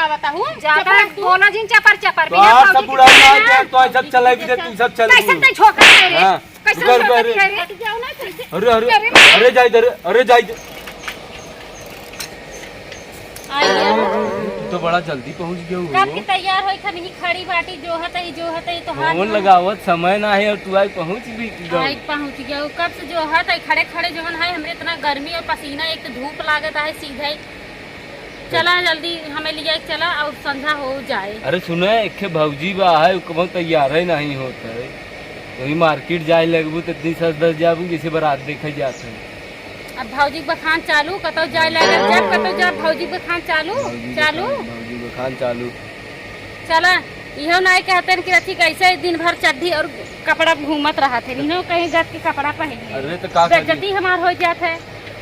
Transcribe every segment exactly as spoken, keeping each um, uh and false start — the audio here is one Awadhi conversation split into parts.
बताहूँ, ज्यादा चपराक तू। बोला जिन चपर चपर, तो बिना आप सब भौजी बुढ़ाऊ के ना ना। दे, तो सब चले भी दे, तू सब चल कैसे तू। तै झोंका है रे? हाँ, कैसे रुको, रुको, झोंका अरे। है रे? हट जाओ ना, कैसे? अरे, अरे, अरे, अरे, जाए दे, अरे, जाए दे। आई गया। तू तो बड़ा जल्दी पहुँच गया हो। कब की तैयार होई, खन ही खड़ी बाटी, जो हत है, जो हत है, तो हाथ फोन में लगावत समय ना है और तू आई पहुँच भी गई। आई पहुँच गया। कब से जो हत है, खड़े खड़े जवन है, हमरे इतना गर्मी और पसीना, एक तो धूप लागत है सीधे। चला जल्दी, हमें लिया के चला और संझा हो जाए। अरे सुनो, एक ठे भौजी बा है, उ कबहुँ तैयार है नहीं होत है। वही मार्केट जाए लगबू तो इतनी सज धज जाबू जैसे बारात देखे जात है। अब भौजी के बखान चालू, कतौ जाए लागल, जब कतौ जा भौजी के बखान चालू, भौजी चालू। बखान, भौजी बखान चालू। चला, इहो नाई कहते हैं कि रथी कैसे दिन भर चड्ढी और कपड़ा घूमत रहत है, इन्हों कहीं गत के कपड़ा पहन ले। अरे तो का करी? बेइज्जती हमार हो जात है।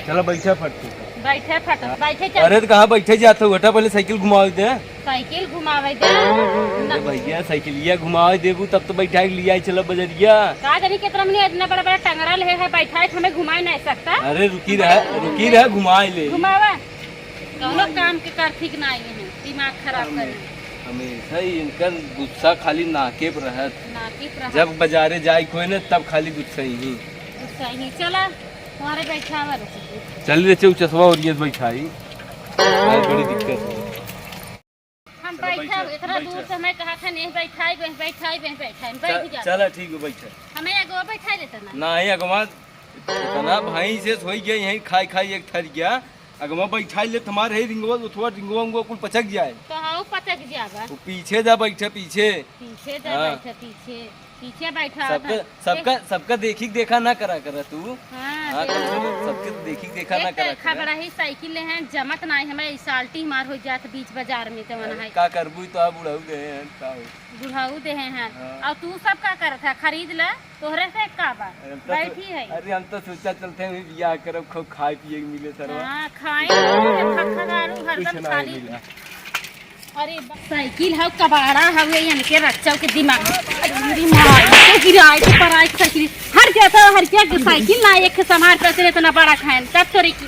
चला बैठा फट से। बैठे फट, हाँ। बैठे चल। अरे तो कहाँ बैठे जात हो? हटा पहले साइकिल घुमावे दे। साइकिल घुमावे दे। अरे भैया साइकिलिया घुमावे देबू तब तो बैठा के लिया चला बजरिया। का जानी कितना मने इतना बड़ा बड़ा टंगरा ले है, बैठा है हमें घुमाए नहीं सकता। अरे रुकी रहे, रुकी रहे, घुमाए ले। घुमावा। कौनो काम के कर ठीक ना आई है, दिमाग खराब करे। हमेशा ही इनकर गुस्सा खाली नाके पर रहत। नाके पर रहत। जब बाजारे जाए कोई ना तब खाली गुस्सा ही। गुस्सा ही। चला, तुम्हारे बैठावा रुको। चल रे चौ चश्मा और ये बैठाई। आज बड़ी दिक्कत है। हम चलो, बैठा, बैठा, इतना बैठा। दूर से हमें कहा था नहीं बैठाई, बैठ-, बैठाई, बैठ-, बैठाई, हम बैठ च-, जा। चला ठीक है, बैठा। हमें अगवा बैठा लेता ना। नहीं, अगवा इतना भैंस से सोई गई है, खाई खाई एक थरिया। अगवा बैठाई ले तुम्हारे ही रिंगवा, उठवा रिंगवा उंगवा कुल पचक जाए। तो हाँ, वो पचक जाबा। वो पीछे जा बैठे, पीछे। पीछे जा हाँ। बैठे, पीछे। पीछे बैठा सबके, था। सबका, सबका देखी के देखा ना करा करा तू। हाँ, हाँ, देख। कम से कम सबके देखी के देखा एक ना तो करा करा। खबड़ा ही साइकिल ले हैं, जमत ना है, हमें साल्टी मार हो जात बीच बाजार में तो मना अरे है। का करबू तो आप बुढ़ऊ दे हैं, का हो? बुढ़ऊ दे हैं। हाँ। और तू सब का करत है? खरीद ले, तोहरे से का बा? अरे हम तो बैठी सो-, है। अरे हम तो सोचा चलते हैं, बियाह करब, खूब खाए पिए के मिले सरवा। हाँ, खाए पिए के खा-, खा-, खा-, हरदम कुछ ना खाली। मिला। अरे बा-, साइकिल हउ, कबाड़ा हउ, ये इनके रच्चव के दिमाग। अरे मेरी माई, तो गिराए के पराए के साइकिल। हर जाता, हर क्या के साइकिल ना एक संभार पे इतना बड़ा खाएन, तब तोरे की।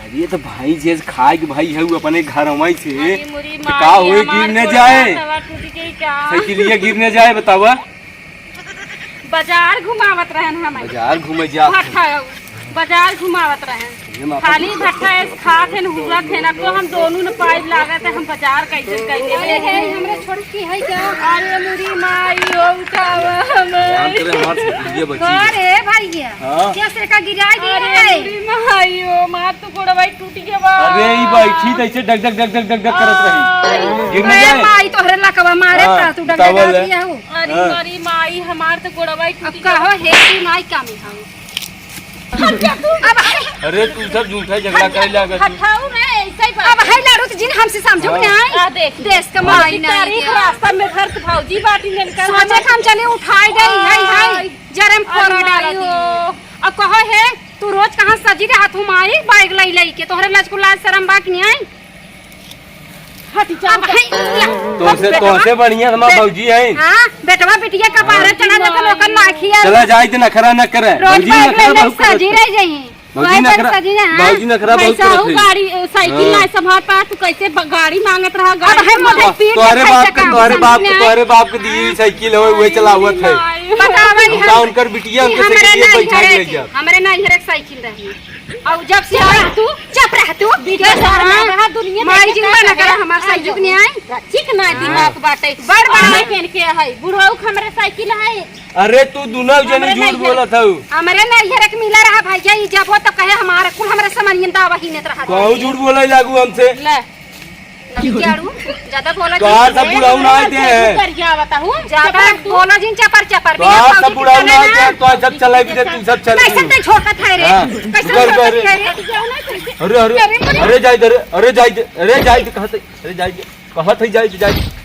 अरे तो भाई, जे खाए के भाई है, वो अपने घर में से। अरे मोरी तो माई, का होई, हमार गिर न गोड़ जाए? हाथ हवा टूट गई का? साइकिलिया गिर न जाए, बतावा। बाजार घुमावत रहन हम। बाजार घूमे जात भट्ठा, बाजार घुमावत रहन। ये माता खाली भट्ठा है, खात है, हुरत है, अब तो हम दोनों न पाइप लागत है, हम बाजार कैसे कैसे अरे हे, हमरे छोटकी है क्या? अरे मेरी माई हो, उठावा हमें। भगवान करे हमार साइकिलिया बची। अरे भैया, हाँ? कैसे का गिरा गया अरे है? मेरी माई हो, मार तो गोड़वा टूट गया बा। अरे ई बैठी त ऐसे डग डग डग डग डग डग करत रही। गिर न अरे जाए। माई तोहरे लकवा मारे हाँ, का तू डग बतावा डग ले। दिया हो। अरे हाँ। मेरी माई, हमार तो गोड़वा अब टूट गया। कहो हे तू नाई कामी खाऊ। अब अरे तू सब झूठा झगड़ा करे लागत तू। हटाऊ रे, ऐसे ही बात। अब है लड़ू तो जिन हमसे समझो हाँ। ना आई। आ देख। देश का माई भौजी नहीं तारीफ दिया। रास्ता में घर तो भौजी बाटी ने इनका सोचे हम चले उठाए दे, है, है। आई। जरम अरे फोरा माई डाला हो। दी। अब कहो हे, तू रोज कहाँ सजी रहत हूँ माई, बैग लई लई के, तोहरे लज को लाज शरम बा कि नहीं आई? हटी चल। अब है, ला, तोसे, बेटवा, तोसे बढ़िया हमार बे-, भौजी है। हाँ, बेटवा बिटिया का हाँ। बाहर चढ़ा देता लोकन माखी है। चला जाए तो नखरा न करे। रोज भौजी बैग नखरा लई लई बहुत करत सजी है। रह जाई। भौजी वही पर नखरा, सजी ना, हाँ। भौजी नखरा बहुत भैंसा करत हो है। गाड़ी, साइकिल हाँ। ना संभाल पा, तू कैसे ब-, गाड़ी मांगत रहा, अब गाड़ी है संभाल। मोटे पीठ तोहरे खाई बाप से के, काम तोहरे समझ बाप में के, आए। तोहरे बाप के दिए साइकिल हो, वही चलावत है। बतावा नहीं उनका, हम उनकर बिटिया, कि उनके हमरे साइकिल नहीं बैठा के हरे ले के, जा। हमरे नहीं हरे के साइकिल रही। और जब से चुप रह तू, चुप रह तू। वीडियो सारा हाँ। रहा दुनिया माई देखे जिन का बना करे। करा हमार आई साइकिल नहीं आई। ठीक ना हाँ। दिमाग बाटे। बड़ बड़ आई। पहन के है, बुढ़ऊ के हमरे साइकिल है। अरे तू दुनो जनी हमरे झूठ नहीं है। बोलत हऊ। हमरे नहीं हरे के मिला रहा भैया, ई जब हो तो कहे हमारा कुल हमरे समनियन दावा ही नेत रहा। कहूँ झूठ बोले लागू हमसे। ले। जाड़ू, ज्यादा बोला तोहार जिन, सब बुढ़ऊ ना आते हैं। कर गया बताऊँ। ज्यादा चपराक तू। बोला जिन चपर चपर, बिना तोहार सब भौजी के बुढ़ऊ ना चले आते ना। हैं, तोहार सब चले भी दे, तू सब चले कैसे भी। ते झोंकत है रे? हाँ, कैसे रुको, रुको, झोंकत अरे। है रे? अरे, अरे, अरे। अरे, अरे, अरे, जाए दे रे, अरे, जाए दे, अरे, जाए दे, कहाँ से? अरे, जाए दे। कहत है, जाए दे, जाए दे।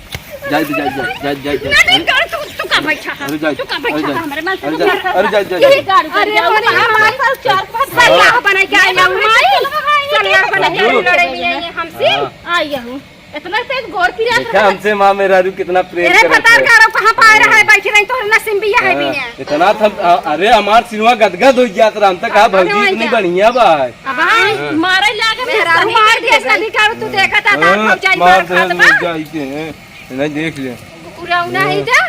जाए दे, जाए दे, जाए दे, जाए दे। नहीं, नहीं, कर, तू, तू का बैठा है? अरे, जाए दे, तू का अरे, बैठा जाए है? दे, हमरे माँ से अरे, जाए दे, मार। अरे, जाए दे, जाए दे। यही गाड़ी अरे, कर हमारे दिया। माँ से चार पाँच साल लाख बना के आई हूँ, माई। साल लाख बना के आई, लड़ाई में आई है हमसे। हाँ। आई हूँ। इतना तेज गोर पिरात देखा रहा। हमसे माँ मेहरारू कितना प्रेम अरे करत भतार है। का रहो, कहाँ पाए रहा है, बैठी रही तोहरे नसीम बिया है हाँ, बिना। इतना थम, अ-, अरे हमार सिनवा गदगद हो गया था, हम तो कहा अरे भौजी वही इतनी जा। बढ़िया बा है। अब हाँ, हाँ। मारे लागे मेहरारू मेहरारू मार दिया, सभी का तू देखा था, हाँ, भौजाई मार मार दे, खात बा। भौजाई के हैं, नहीं देख ले। कुकुरा उना है जा।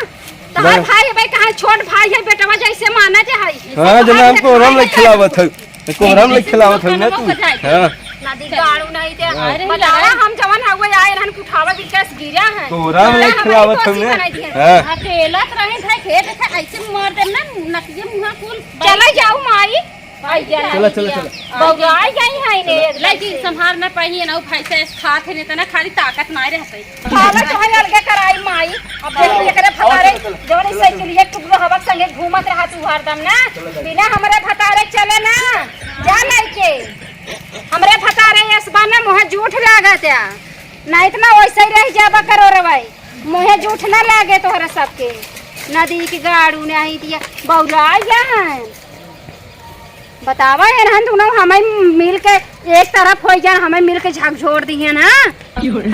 तोहार भाई है भाई, कहाँ छोट भाई है, बेटवा जैसे माना जे है। हाँ, जना हमको ओरम लग खिलावत है। कोहरा में खिलावत हई ना तू। हाँ। नदी गाड़ू नहीं ते। अरे बतावा, लड़ाई। हम जवन हवे आए रहन उठावे बिकेस गिरा है। कोहरा में अरे हमारी खिलावत हई कोसी ना। बनाई दिए। हाँ। अकेला तो रहे भाई, खेत था, ऐसे मार देम ना, नकिये मुहा कुल। चला जाऊ माई। आई जा चला, ना चला, दिया। चला। बउराई गई है ने। लगी संभार ना पाई है ना, भाई से खात है, नहीं तो ना खाली ताकत ना रहते। हालत तो है अलगे कराई माई। अब देखी एकरे फतारे, चलो, चलो, जवन चलो, साइकिलिया टुकड़ो हवा के संगे घूमत रहा तू हरदम ना। चलो, चलो। बिना हमरे फतारे चले ना। जा लइके। हमरे फतारे एस बा ना मुँहे जूठ लागत है। ना इतना वैसे ही रह जाबा करो रे भाई। मुँहे जूठ ना लागे तोहरा सबके। नदी के गाड़ू नहीं दिया। बउराई गया है। बतावा, एनहन दुनो हमें मिल के एक तरफ होई जान, हमें मिल के झकझोर दिहन, हाँ?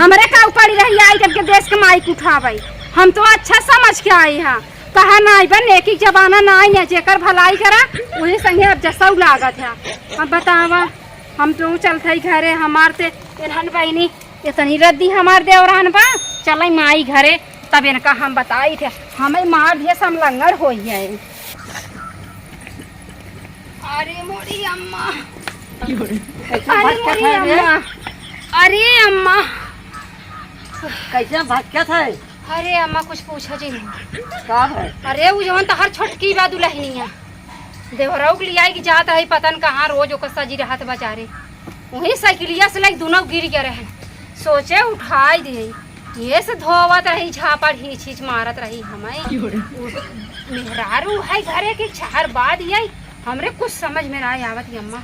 हमरे का ऊपर रही आई जब के देश के माइक उठावे। हम तो अच्छा समझ के आए हैं। कहा नाई बन, एक ही जमाना नाई है, जेकर भलाई करा, वही संगे अब जसऊ लागत है। अब बतावा, हम तो चलत हई घरे, हमार ते एनहन बहिनी इतनी रद्दी हमार देवरान बा, चलई माई घरे, तब इनका हम बताई थे, हमें मार दिया, सब लंगड़ होई है। अरे मोरी अम्मा, कैसे अरे भटकत मोरी है रे? अम्मा, अरे अम्मा, कैसे भटकत है? अरे अम्मा, कुछ पूछो जी नहीं। का है? अरे उ जवन तहर छोटकी बा दुलहनिया, देवरऊ के लियाई के जात है, पता न कहाँ रोज ओकर सजी रहत बा जा रे। वही साइकिलिया से लाइक दुनो गिर गए रहे। सोचे उठाई दे, ये से धोवत रही, झापड़ हीच हीच मारत रही हमें। उ मेहरारू है घरे के छहर बाद आई, हमरे कुछ समझ में ना आवत ये अम्मा।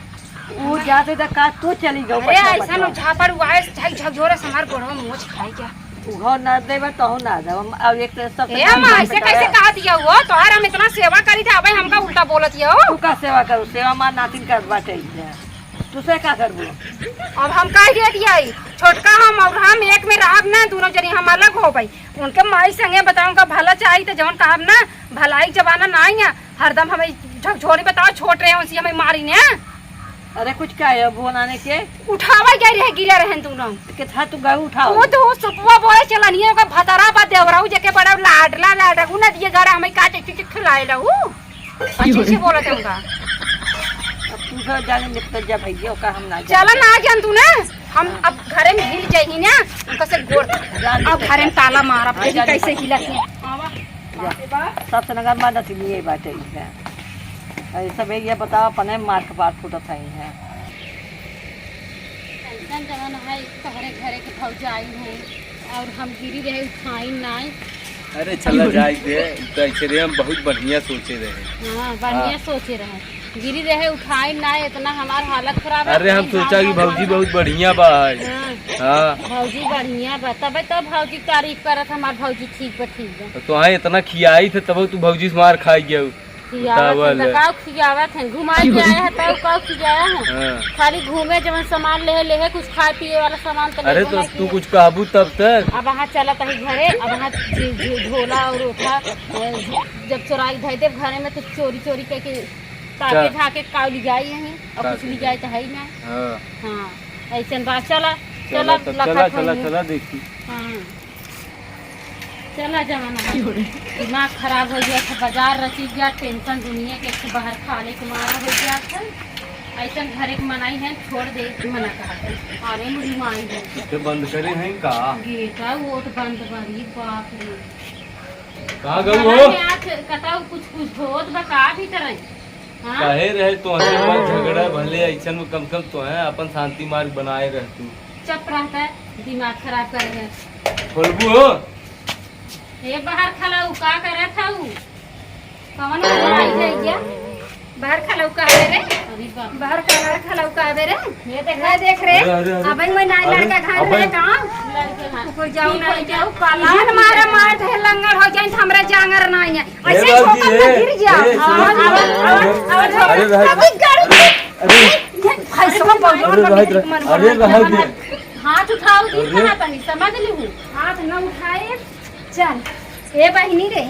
उ जाते त का तू चली गऊ अरे बच्चा ऐसा बच्चा। न झापड़ हुआ है, झक झकझोरे से हमार गोड़वा मोच खाई गया। उहो ना देबे, तहु ना देबे। अब एक तरह से ए अम्मा, ऐसे कैसे कहा दिया हुआ? तोहार हम इतना सेवा करी थे, अबे हमका उल्टा बोलत हिया हो। तू का सेवा करू? सेवा मार नातिन कर बाटे इधर। तू से का करबू? अब हम कह दे दिया ही, छोटका हम और हम एक में रहब ना, दोनों जनी हम अलग हो भाई। उनके माई संगे बताऊं का भला चाही तो जवन कहब ना, भलाई जमाना ना आई है, हरदम हमें झकझोरी बताओ, छोट रहे उनसे हमें मारी ने। अरे कुछ का है वो बनाने के? उठावा गए रहे, गिरे रहन तू ना। के था तू गए उठाओ। वो तो वो सुपवा बोले चलनिए ओकर भतरा बा देवराऊ जेके बड़ा लाडला लाडगू ना दिए गड़ा हमें का चीज चीज खिलाए लहू। अच्छे से बोलत है उनका। अब तू घर जाने निकल जा भैया, ओका हम ना चला जाने। ना जान तू ना, हम अब घरे में हिल जाई ना, उनका से गोर। जान अब निकल घरे में जा। ताला मारब, हाँ, देखी जान कैसे निकल हिलत जा। है। जा। सबसे नगर मार नचनिए बाटे इनका। अरे सब ये बताओ, अपने मार के पार फूटत है यहाँ। ऐसन जवन है, तोहरे घरे के भौजाई है, और हम गिरी रहे उठाई नाई। अरे चला जाए दे, तो ऐसे रे हम बहुत बढ़िया सोचे रहे। हाँ, बढ़िया हाँ। सोचे रहे। गिरी रहे उठाई नाई, इतना हमार हालत खराब है, अरे हम कहीं सोचा कि जाम भौजी ना बहुत बढ़िया बा है। हाँ। हाँ। भौजी बढ़िया बा, तबे तो भौजी तारीफ करत, हमार भौजी ठीक बा, ठीक बा। तो तोहाई इतना खियाई थे, तब तू भौजी से मार खाई गया। खियावत बतावल। हैं, तो काऊ खियावत हैं? घुमा के आया है, तब काऊ खियाया है? हाँ। खाली घूमे, जवन सामान लेहे, लेहे, कुछ खाए पिए वाला सामान तो अरे, लेबो तो ना तू किए। कुछ कहबू तब तक। अब वहाँ चलत ही घरे, अब वहाँ झी-, झी-, झोला और उठा, अ, जब चोराई धई देब घरे में, तो चोरी, चोरी करके ताके का? झाके काऊ लियाई यहीं, और का कुछ के? लियाई तो है ही ना। हाँ। हाँ, ऐसन बात, चला, चला, चला, तो लखा चला, चला, खाई। चला, देखी। हाँ। चला जमाना है। दिमाग खराब हो गया था, बाजार रची गया, टेंशन दुनिया के, एक बाहर खाले के मारा हो गया था। ऐसन घरे के मनाई है, छोड़ दे, मना कहा था। अरे मुझे माई है। तो बंद करे हैं का? गेटा वोट बंद बा रे, बाप रे। कहाँ गऊ हो? पता नहीं आज कटाऊ कुछ, कुछ होत बा का भीतर है? हाँ? काहे रहे तोहरे बात झगड़ा भले ऐसन में कम से कम तोहे अपन शांति मार्ग बनाए रह तू। चुप रहता है, दिमाग खराब करे है। खोलबू हो? ए बाहर खलाऊ का करे था उ? कौन आई है क्या? बाहर खलाऊ का है रे? अरे बाप। बाहर खलाऊ का है रे? ये देख, ये देख रे। अरे, अरे, अरे। अबे मैं नाई अरे, लड़का घर अबे। में काम। लड़के घर। ऊपर जाओ ना, जाओ, काला। कान मारा मार दे, लंगड़ हो जाए, हमरा जांगर ना है। ऐसे ए बाबूजी, ठोकर में ए, गिर गया। ए, सुनो, आवाज, सुनो, आवाज, सुनो। आवाज, आवाज। अरे, रह अभी गाड़ी अरे। ये भाई साहब, अरे, रह दे। हाथ उठाओ, दिन अरे। कहाँ तनी, समझ ली हूँ। हाथ न उठाए। चल, ए बहिनी रे,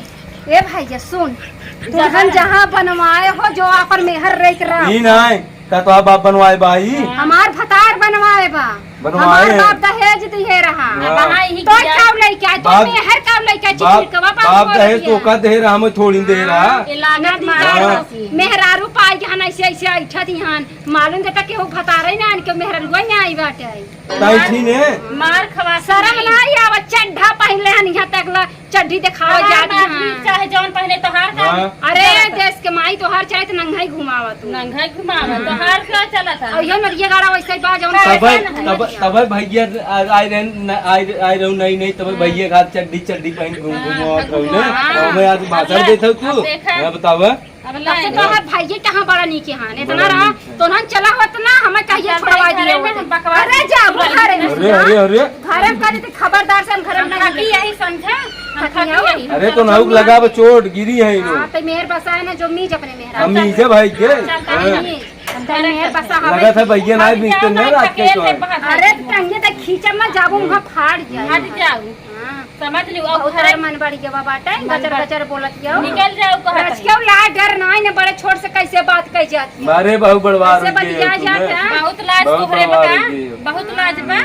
ए भैया सुन, तुहन जहाँ बनवाए हो जो आपन मेहर रेक रहा। ई नाय, का तो बाप बनवाए बा ई? हमार भतार बनवाए बा। बनवाए? हमार बाप दहेज दिहे रहा। हाँ। तो काव लइका, तो बाप, मेहर काव लइका, बाप, चिचिर के बाप बाप दहेज तो का दे रहा, हमें थोड़ी दे रहा। हाँ, ये लागत मार हाँ। मेहरारू पाई के हन ऐसे, ऐसे ऐठा दिहन। मालूम देता केहू भतारे ना आन के मेहररुआ ना आई बाटे। ताई थी ने? मार खवा शरम ना आई आवा, चड्ढा पहिन ले हन यहाँ तक ला, चड्ढी देखावा हमार जात बाप हन। चाहे जौन पहने तोहार का। हाँ। अरे देश के माई तोहार चाहे तो नंगा ही घुमावा तू। नंगा ही घुमावा, तोहार का चलत है। और यो नरिया गाड़ा वैसे ही बा जौन तबे, पहले तबे, तबे भैया आ-, आए रहे न, आए, आए रहू नहीं, नहीं, तबे भैया का चड्ढी, चड्ढी पहन घूम, घूम आवत रहू ने। हाँ। तो हमें आज भाषण देत हो तू। अब देखा। मैं बतावा। अब अब से लाइन। तोहर भाइये कहाँ बड़ा नीके हान, इतना बड़ा रहा, नीके। तो ना चला होत ना, हमें कहिए अच्छा, छोड़वा भाई, दिए घरे में होते। हम बकवास अरे जा, घरे में। अरे, अरे, अरे। घरे में करी थी, खबरदार से हम घरे में हम नहीं खाती लेते। यही समझा, हम खाती खाती यही। यही। अरे, तो नाउक लगाब चोट, गिरी है इनो। हाँ, तो मेहर बसा है ना, जो मीज अपने मेहर। हम मीजे भाई के। अच्छा, हाँ। मीज। हम तो मेहर बसा हवे। लगा था भैया ना, हम मीज तो क्या नहीं रात के थकेल तो से है। बहुत अरे, तो टंगे तक खींचब ना, जाबू, वहाँ फाड़ जाए। हट जाओ। हाँ। समझ लियो, अब बहुत घरे और मन बढ़ गया बाटे, मन गचर बढ़ गचर बोलत गयो। निकल जाओ, कहत रच है। क्यों ला डर ना, इन्हें बड़े छोट से कैसे बात कही जाती है? अरे, बहुत बड़वार कैसे हो गए बतिया तुमने। जाता है? बहुत लाज बहुत तोहरे बड़वार बता, हो गए। बहुत लाज बा।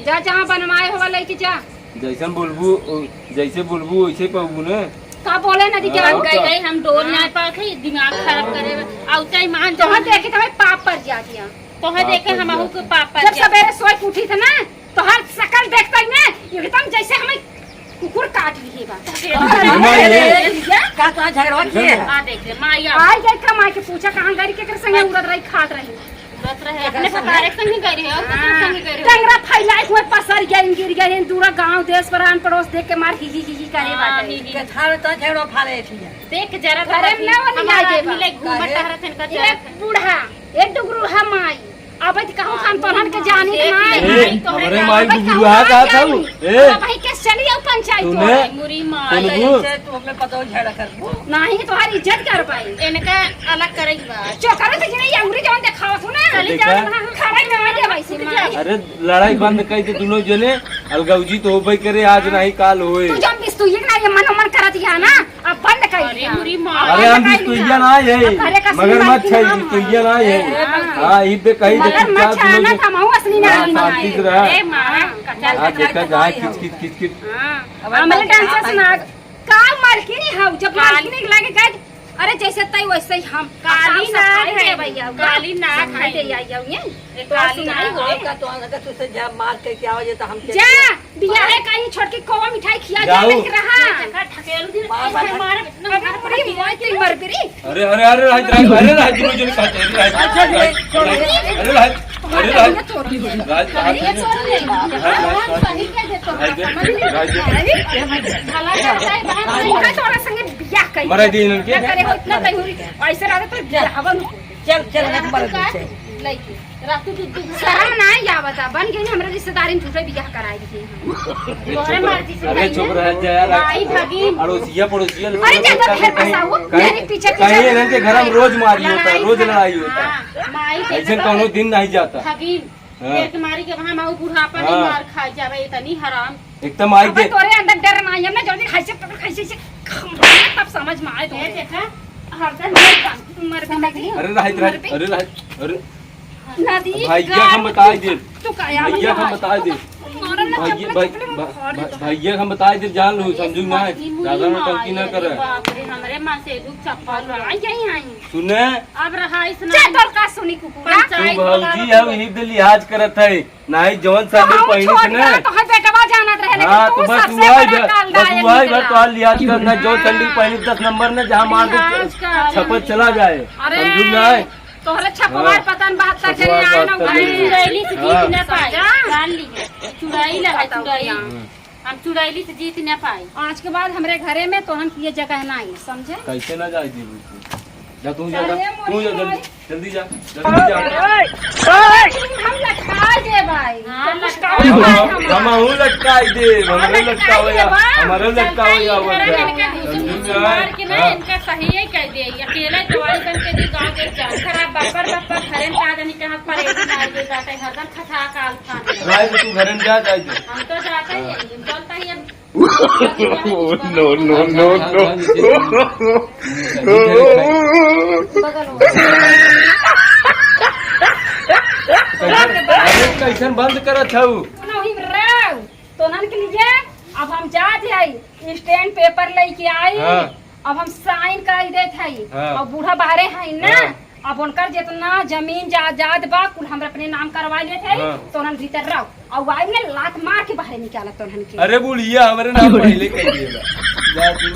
जा, जहाँ बनवाए हो, लेके जा। जैसन बोलबू, ओ, जैसे बोलबू, वैसे पाबू ने। का बोले ना, दिखे हाँ, हम कह का? गए, हम डोल ना पावत है, दिमाग खराब करे, अउते मान तोहर जाओ। देखे तो हमें पाप पर जा दिया। तोहर पाप देखे पर हम जा। अहू के पाप पर जब जा। सवेरे सोए के उठी थे ना, तोहार शकल देखता ही ना, एकदम जैसे हमें कुकुर काट लिए बा। अरे, अरे, अरे, का तो झगड़वा किए है? आ देख रे, माई आ। आई गई का माई के पूछा, कहाँ गई, केकर संगे उड़त रही, खात रही। उड़त रहे, अपने पतारे के संगे गई रही, और केकर संगे गई रही? टंगरा फैलाए हुए पसर गई, गिर गई, दूरा गांव, देश, परान, पड़ोस देख के मार ही, ही, ही, ही करे हाँ, बाटे। ही, ही। के झाड़ तो झगड़वा फाड़े थी। देख जरा घरे में ना वाली हम आ जाए आदमी बा। ले घूमत काहे? टहरत हन का एक चलत हन। बूढ़ा, एक डुगरू है माई। अब त कहूँ खान तोहन के जानी ए, ना। ए, हमरे माई अबे बुआ कहूँ का जानी। था? ए, अब भाई के चली आओ पंचायत तूने? वाले। मुरी माँ। सुनबू? ऐसे तू हमें पता झगड़ा करबू। नहीं, तोहार इज्जत कर पाई। इनका अलग करे के बा। चोकरा तो जिन्हें ये अंगुरी जवन देखावत हो ना। चली देखा? जाओ, खड़ा ना आ जाए वैसे माई। अरे, लड़ाई बंद कर दे दोनों जने। अलगौजी तो होबे करे, आज नहीं काल होए। तू जब बिस्तुई ना ये मन मन करत या ना, अब बंद कर अरे, दिया। मुरी माँ। अरे, हम बिस्तुइया ना है, अब घरे का मगर मत सुनवाई छै, ना बिस्तुइया ना है। हाँ। हाँ, ई बे कही दे मगर चुपचाप मत छाना, लोग। हम हूँ असली ना हाँ, आदमी शांति से बनाए। रहा। ए माँ, हाँ। कचर हाँ, कचर देखा जहाँ कचर किच किच किच किच। हाँ, अब हमरे अब डांस से ना, का मालकिनी हऊ, जब काल- मालकिनी के लागे गए, अरे जैसे तई वैसे ही हम। काली अब ना सफाई है, दे भैया, काली ना सफाई है। दे आई जाओ ये। ए, तो काली सुनाई ना हो। आपका तो आने का तुझसे जब मार के क्या हो जाए तो हम जा। बियाहे का ही छोटकी खोवा मिठाई खिया जाऊ। जाए के रहा। बाबा, बाबा, पूरी मोय के मर गई। अरे, अरे, अरे, राज, राज, अरे, राज, मुझे नहीं खाते, अरे, राज, अच्छा, राज, ये राज, अरे, राज, अरे, राज, राज, राज, ये चोर नहीं है। राज, राज, ये चोर नहीं है। राज, राज, राज, सही कह देते हो, राज, समझ नहीं राज, आया। भला करता है, बाहर नहीं है, थोड़ा संगे बियाह कर। मरा दी इनके। क्या करे हो, इतना तैयारी, ऐसे रहता तो बियाह बन। चल, चल, रख, मर दे, चल। लइके। रातू तू, तू शरम ना आवता, बन गई हमरा रिश्तेदारी में झूठे बियाह कराई दी हम। तोहरे मर्जी से अरे भइया। चुप रह जा यार। माई भगिन। अड़ोसिया पड़ोसिया लोग अरे ज्यादा घर कहीं, पसाओ, कहीं, मेरे पीछे पीछे कहीं इनके घर में रोज मारी होता, लड़ाई रोज झगड़ा। लड़ाई होता। हाँ, माई ऐसे भगिन। कौनो दिन नहीं जाता। भगिन, हाँ। तेरे के मारी के वहाँ माऊ बुढ़ापा नहीं हाँ। मार खाई जावे, इतनी हराम। एकदम आई अब दे। तोरे अंदर डर ना आई, हमने जल्दी खाई से पकड़ खाई से, से, तब समझ में आए तो। ए, देखा, हरदम मर जा, मर भी लगी। अरे राहित, राहित, अरे राहित, अरे। नदी भैया हम गाड़ बताई दे। तू का यार भैया हम बताई दे। मारन ना भैया, चपले, भाई, चपले में भा-, फाड़ भा-, देता। भैया हम बताई दे, जान लो, समझू ना, ई मुड़ी ज्यादा मारी, नौटंकी ना अरे करे। बाप रे, हमरे माँ से दू चप्पल आई, आई, आई। सुने? अब रहा इस जा ना। तोर का सुनी कुकुरा। तू पंचायत वाला भौजी है, रुको। वही पे लिहाज करत है। नाही जवन तो सैंडल हम पहिनिस छोट ना। रहे, तो हर बेटवा जानत रहे, लेकिन हाँ, तू तो बस सबसे वही बड़ा भर, काल बस गायब वही भर निकला। तोहार लिहाज करना, जो हाँ। सैंडल पहिनिस दस नंबर में, जहाँ मार दे, लिहाज का छपत चला जाए। अरे, समझू ना? तोहरे छपवार हाँ। पता न बहत्तर छपवार जने आए ना, बहत्तर वही जने। चुड़ैली से जीत हाँ। न पाए, जान ली। चुड़ैल है, बताओ चुड़ैल। क्या? हम चुड़ैली से जीत न पाई। आज के बाद हमरे घरे में तोहन के लिए जगह नाही, समझे? कैसे ना जाए देबू तू? जा तू जा, जा। अरे तू जा, मोरी जल्दी, माई। जल्दी जा, जल्दी जा। हम लटका के भाई, हाँ, तो कुछ लटका काम दे। है हम। हमहू लटकाई दे, हमरो लटकाई लटकावे दे या, बा। हमरो चलता लटकावे ही या, वो घरे क्या? इनके घुसुम घुसुम मार के ना, हाँ। इनका सही ही कह दे। अकेले तो वाली बन के दी गाँव के जान खराब, बप्पर बप्पर घरे में का जानी कहाँ परेशान आ गई बाटे, हरदम खखा काल खाने। राय तो तू घरे में जा, जाए दे। हम तो जाते ही हैं, चलता ही अब। No, no, no, no। बगल हो। अरे, कैसन बंद करत हऊ? सुनो ही रे, तोनन के लिए अब हम जात हई, स्टैम्प पेपर लेके आई। हाँ। अब हम साइन कर देत हई। हाँ। अब बूढ़ा बाहरे हई ना, हाँ। अब उनकर जितना जमीन जायदाद बा, कुल हमरा अपने नाम करवा लेत हई। हाँ। तोनन भीतर रहो, और आई ने लात मार के बाहरे निकाला तोनन के। अरे बुढ़िया, हमरे नाम पहले कह दिए बा। जा तू।